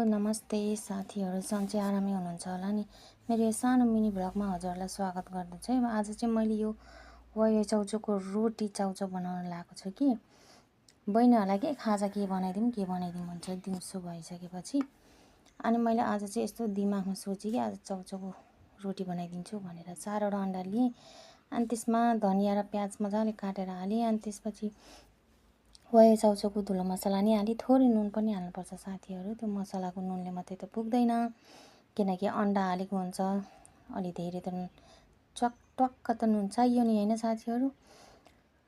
नमस्ते साथीहरु, सन्चै आरामै हुनुहुन्छ होला नि। मेरो यो सानो मिनी भ्लगमा हजुरलाई स्वागत गर्दछु है। आज चाहिँ मैले यो वाइ चाउचाउको रोटी चाउचाउ बनाउन लागेको छु कि बहिनीहरुलाई के खाजा के बनाइदिउँ भन्छ दिउँसो भइसकेपछि। अनि मैले आज चाहिँ यस्तो दिमागमा सोचे कि आज चाउचाउको रोटी बनाइदिन्छु भनेर 4 वटा अण्डा लिए। अनि त्यसमा धनिया र प्याज मजाले काटेर हालेँ। अनि त्यसपछि वाइ चाउचाउको धुलो मसला नि हाली, थोरै नुन पनि हाल्नुपर्छ साथीहरु। त्यो मसलाको नुनले मात्रै त पुग्दैन, किनकि अण्डा हालेको हुन्छ। अलि धेरै त टक्क त नुन चाहियो नि हैन साथीहरु।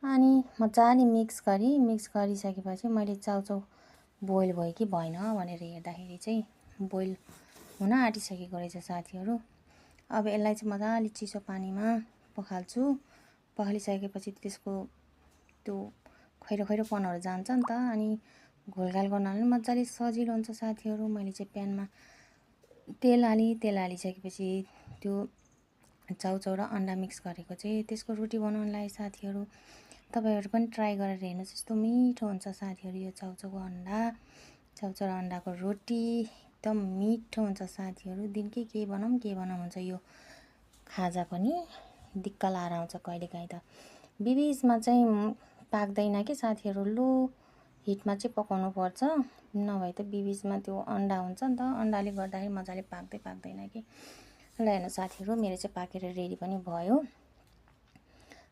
अनि मजाले मिक्स गरिसकेपछि मैले चाउचाउ बोइल भयो कि भएन भनेर हेर्दाखेरि चाहिँ बोइल हुन आँटिसकेको रहेछ साथीहरु। अब यसलाई चाहिँ मजाले चिसो पानीमा पखाल्छु। पखालिसकेपछि त्यसको त्यो खैरो-खैरोपनहरु जान्छ नि त। अनि घोलघाल गर्नलाई मजाले सजिलो हुन्छ साथीहरु। मैले चाहिँ प्यानमा तेल हालिसकेपछि त्यो चाउचाउ र अण्डा मिक्स गरेको चाहिँ त्यसको रोटी बनाउनलाई साथीहरु। तपाईहरु पनि ट्राई गरेर हेर्नुस्, यस्तो मिठो हुन्छ साथीहरु। यो चाउचाउ र अण्डाको रोटी एकदम मिठो हुन्छ साथीहरु। दिनकै के बनाऊँ हुन्छ यो खाजा पनि दिक्क लाएर आउँछ कहिलेकाहीँ त। बिबिचमा चाहिँ पाक्दैन के साथीहरु, लो हिटमा चाहिँ पकाउनु पर्छ, नभए त बिबिचमा त्यो अण्डा हुन्छ नि त, अण्डाले गर्दाखेरि मजाले पाक्दैन के। ल हेर्नु साथीहरु, मेरो चाहिँ पाकेर रेडी पनि भयो।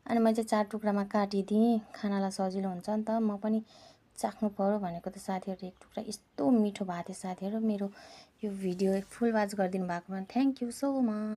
अनि मैले चाहिँ 4 टुक्रामा काटिदिएँ, खानालाई सजिलो हुन्छ नि त। म पनि चाख्नु पर्यो भनेको त साथीहरु, एक टुक्रा यस्तो मिठो भएको थियो साथीहरु। मेरो यो भिडियो फुल वाच गरिदिनु भएकोमा थ्यांक यू सो मच।